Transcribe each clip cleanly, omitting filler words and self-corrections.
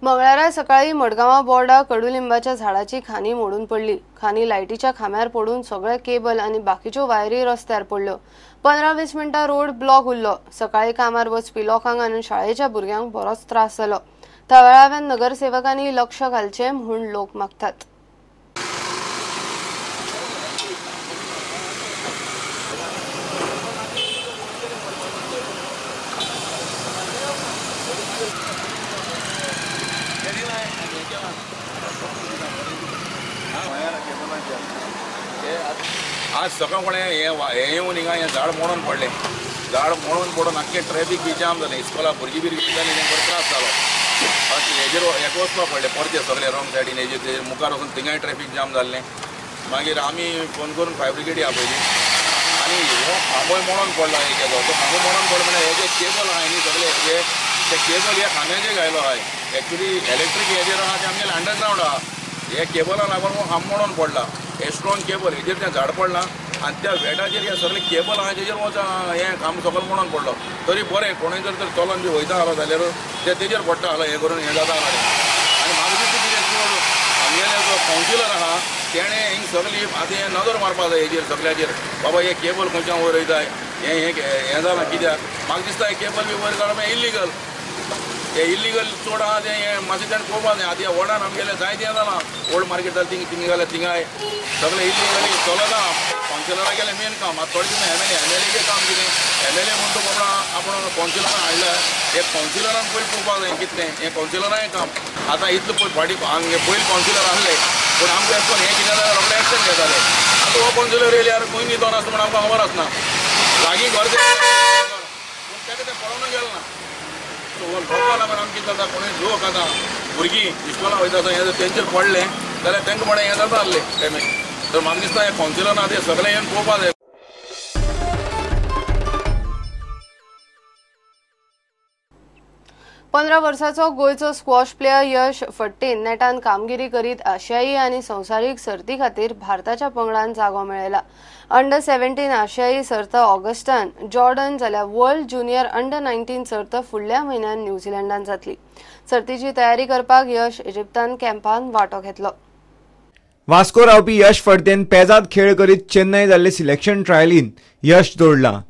मंगळारा सकाळी मडगांवा बोर्डा कडुलिंबाच्या झाडाची खानी मोडून पडली. खानी लायटीच्या खांब्यार पडून सगळे केबल आनी बाकीच्यो वायरी रस्त्यार पडल्यो. 15-20 मिनटां रोड ब्लॉक उरलो. सकाळी कामार वचपी लोकांक आनी शाळेच्या भुरग्यांक बरोच त्रास जालो. थळाव्या नगरसेवकांनी लक्ष घालचें म्हूण लोक मागतात. आज सकाळ हे येवन हिंगा हें झाड मोडून पडलें. झाड मोडून पडून आख्खें ट्रॅफिक बी जाम जालें. इस्कोला भुरगीं बिरगीं जालीं, तेंकां बरो त्रास जालो. हेजेर हेका वचपाक पडलें परतें सगळें रॉंग सायडीन. हेजेर तेजेर मुखार वचून थिंगाय ट्रॅफिक जाम जाल्लें. मागीर आमी फोन करून फायर ब्रिगेडी आपयली आनी हो खांबोय मोडून पडला. एक हेजो तो खांबो मोडून पडलो म्हणल्यार हे जे केबल आहा न्ही सगळे हे ते केबल ह्या खांब्याचेर घायलो आहा. एक्चुली इलेक्ट्रीक हेजेर आहा ते आमगेले अंडरग्रावंड आहा. हे केबला लागून हो खांबो मोडून पडला. हे स्ट्रॉंग केबल हेजेर तें झाड पडलां आनी त्या वेटाचेर हे सगळे केबल आहा तेजेर वच हें खांब सकयल मोडून पडलो. तरी बरें कोणूय जर तर चलोन बी वयता आसलो जाल्यार ते तेजेर पडटा आसलो हें करून हें जाता आसलें. आनी म्हाका दिसता कितें चड आमगेले जो कावन्सिलर आहा तेणें हिंग सगळी आतां हें नदर मारपा जाय हेजेर सगळ्याचेर. बाबा हे केबल खंयच्यान वयर वयताय हें हें जालां कित्याक. म्हाका दिसता हें केबल बी वयर काडप हें इल्लिगल. हे इल्लिगल चड आहा तें हें मातशें तेणें पळोवपा जाय. आतां ह्या वॉर्डान आमगेलें जायतें जालां. ओल्ड मार्केट जालें थिंग थिंग जाल्यार थिंगाय सगळें इल्लिगली चलत आहा. कावन्सिलरा गेलें मेन काम. आतां थोडे दीस एम एल एचें काम कितें एम एल ए म्हूण तो बाबा आपूण कावन्सिलरान हाडला. हे कावन्सिलरान पयलीं पळोवपाक जाय कितलें हें कावन्सिलरांय काम. आतां इतलें पळय फाटीं पयलीं कावन्सिलर आसले पूण आमकां एश कोन्न हें कितें जाल्यार रोखडें एक्शन घेताले. आतां हो कावन्सिलर येयल्यार खंय न्हिदोन आसता म्हूण आमकां खबर आसना. लागीं घर पूण ताका तें पळोवनूय गेलें ना. लोकां लागून आमकां कितें जाता कोणूय लोक आतां भुरगीं इस्कोला वयता हें जर तेंचेर पडलें जाल्यार तांकां पडलें हें जाता आसलें डॅमेज. तर म्हाका दिसता हें कावन्सिलरान आतां सगळें येवन पळोवपाक जाय. 15 वर्साचो गोंयचो स्क्वॉश प्लेयर यश फडटेन नेटान कामगिरी करीत आशियाई आनी संवसारीक सर्ती खातीर भारताच्या पंगडान जागो मेळयला. अंडर 17 आशियाई सर्त ऑगस्टान जॉर्डन जाल्यार वर्ल्ड ज्युनियर अंडर 19 सर्त फुडल्या म्हयन्यान न्यूझीलंडान जातली. सर्तीची तयारी करपाक यश इजिप्तान कॅम्पान वांटो घेतलो. वास्को रावपी यश फडतेन पेजाद खेळ करीत चेन्नय जाल्ले सिलेक्शन ट्रायलीन यश जोडलां.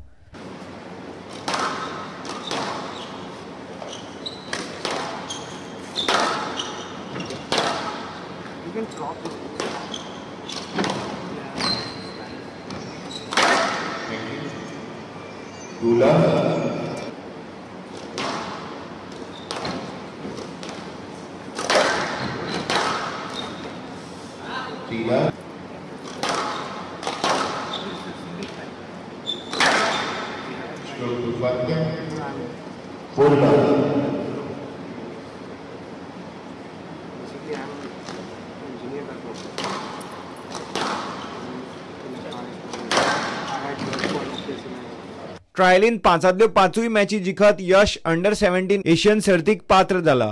ट्रायलीन 5 5 मॅची जिखत यश अंडर 17 एशियन सर्तीक पात्र जाला.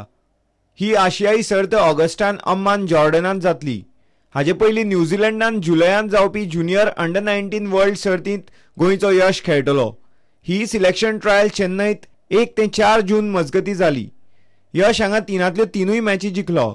ही आशियाई सर्त ऑगस्टान अम्मान जॉर्डनांत जातली. हाजे पयलीं न्यूझीलंडान जुलयांत जावपी ज्युनियर अंडर 19 वर्ल्ड सर्तींत गोंयचो यश खेळटलो. ही सिलेक्शन ट्रायल चेन्नयत 1 ते 4 जून मजगती जाली. यश हांगा 3 मॅची जिखलो.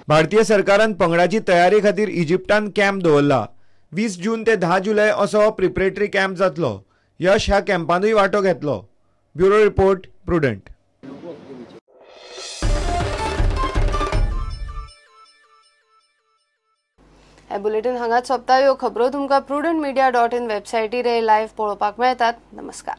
भारतीय सरकारान पंगडाची तयारी खातीर इजिप्तान कॅम्प दवरला. 20 जून ते 10 जुलय असो प्रिपरेटरी कॅम्प जातलो. यश ह्या कॅम्पानूय वांटो घेतलो. Bureau report, Prudent. हे बुलेटिन हांगाच सोंपता. ह्यो खबरो तुमकां prudentmedia.in वेबसायटीर लायव्ह पळोवपाक मेळटात. नमस्कार.